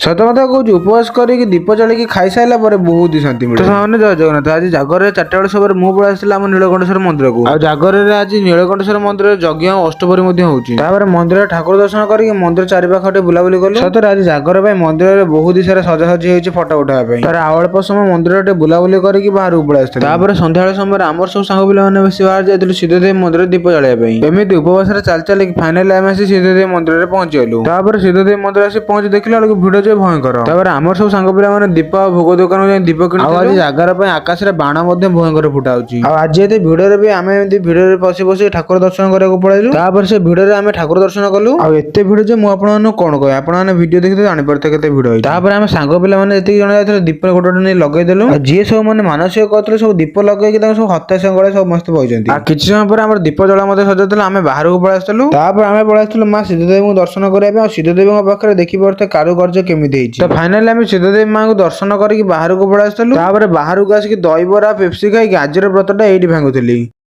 ସତ କଥା କହୁଛି, ଉପବାସ କରିକି ଦୀପ ଜାଳିକି ଖାଇସାରିଲା ପରେ ବହୁତ ହି ଶାନ୍ତି ମିଳେ। ତ ସାଙ୍ଗମାନେ, ଜୟ ଜଗନ୍ନାଥ। ଆଜି ଜାଗରରେ 4ଟା ବେଳେ ସମୟରେ ମୁଁ ପଳେଇ ଆସିଥିଲି ଆମ ନୀଳକଣ୍ଠେଶ୍ୱର ମନ୍ଦିରକୁ। ଆଉ ଜାଗରରେ ଆଜି ନୀଳକଣ୍ଠେଶ୍ୱର ମନ୍ଦିରରେ ଯଜ୍ଞ ଆଉ ଅଷ୍ଟପ୍ରହରୀ ମଧ୍ୟ ହଉଛି। ତାପରେ ମନ୍ଦିରରେ ଠାକୁର ଦର୍ଶନ କରିକି ମନ୍ଦିର ଚାରିପାଖ ଟିକେ ବୁଲାବୁଲି କଲୁ। ସତରେ ଆଜି ଜାଗର ପାଇଁ ମନ୍ଦିରରେ ବହୁତ ସାରା ସଜାସଜି ହେଇଛି ଫଟୋ ଉଠାଇବା ପାଇଁ। ତାର ଆଉ ଅଳ୍ପ ସମୟ ମନ୍ଦିରରେ ଟିକେ ବୁଲାବୁଲି କରିକି ବାହାରକୁ ପଳେଇ ଆସିଥିଲୁ। ତାପରେ ସନ୍ଧ୍ୟାବେଳ ସମୟରେ ଆମର ସବୁ ସାଙ୍ଗ ପିଲାମାନେ ବେଶୀ ବାହାରି ଯାଇଥିଲୁ ସିଦ୍ଧଦେବୀ ମନ୍ଦିରରେ ଦୀପ ଜାଳିବା ପାଇଁ। ଏମିତି ଉପବାସରେ ଚାଲି ଚାଲିକି ଫାଇନାଲି ଆମେ ଆସି ସିଦ୍ଧଦେବୀ ମନ୍ଦିରରେ ପହଞ୍ଚିଗଲୁ। ତାପରେ ସିଦ୍ଧଦେବୀ ମନ୍ଦିର ଆସି ପହଞ୍ଚି ଦେଖିଲା ବେଳକୁ ଭିଡ ଯେ ଭୟଙ୍କର। ତାପରେ ଆମର ସବୁ ସାଙ୍ଗ ପିଲାମାନେ ଦୀପ ଆଉ ଭୋଗ ଦୋକାନକୁ ଯାଇ ଦୀପ କିଣି। ଆଉ ଆଜି ଜାଗର ପାଇଁ ଆକାଶରେ ବାଣ ମଧ୍ୟ ଭୟଙ୍କର ଫୁଟା ହଉଛି। ଆଉ ଆଜି ଏତେ ଭିଡରେ ବି ଆମେ ଏମିତି ଭିଡରେ ପଶି ପଶି ଠାକୁର ଦର୍ଶନ କରିବାକୁ ପଳେଇଲୁ। ତାପରେ ସେ ଭିଡରେ ଆମେ ଠାକୁର ଦର୍ଶନ କଲୁ। ଆଉ ଏତେ ଭିଡ ଯେ ମୁଁ ଆପଣମାନଙ୍କୁ କଣ କହିବି, ଆପଣମାନେ ଭିଡିଓ ଦେଖି ତ ଜାଣିପାରୁଥିବେ କେତେ ଭିଡ ହେଇଛି। ତାପରେ ଆମେ ସାଙ୍ଗ ପିଲାମାନେ ଯେତିକି ଜଣ ଯାଇଥିଲୁ, ଦୀପ ଗୋଟେ ଗୋଟେ ନେଇ ଲଗେଇଦେଲୁ। ଆଉ ଯିଏ ସବୁ ମାନେ ମାନସିକ କରିଥିଲେ, ସବୁ ଦୀପ ଲଗେଇକି ତାଙ୍କୁ ସବୁ ହତାଶ ଗଳେ ସମସ୍ତେ ବଇଛନ୍ତି। ଆଉ କିଛି ସମୟ ପରେ ଆମର ଦୀପ ଜଳା ମଧ୍ୟ ସରିଯାଇଥିଲା, ଆମେ ବାହାରକୁ ପଳେଇ ଆସିଥିଲୁ। ତାପରେ ଆମେ ପଳେଇ ଆସିଥିଲୁ ମା ସିଦ୍ଧଦେବୀଙ୍କୁ ଦର୍ଶନ କରିବା ପାଇଁ। ଆଉ ସିଦ୍ଧଦେବୀଙ୍କ ପାଖରେ ଦେଖିପାରୁଥିବେ କାରୁକାର୍ଯ୍ୟ କେମିତି ହେଇଛି। ତ ଫାଇନାଲି ଆମେ ସିଦ୍ଧଦେବୀ ମାଙ୍କୁ ଦର୍ଶନ କରିକି ବାହାରକୁ ପଳେଇ ଆସିଥିଲୁ। ତାପରେ ବାହାରକୁ ଆସିକି ଦହିବରା, ପେପ୍ସି ଖାଇକି ଆଜିର ବ୍ରତଟା ଏଇଠି ଭାଙ୍ଗୁଥିଲି।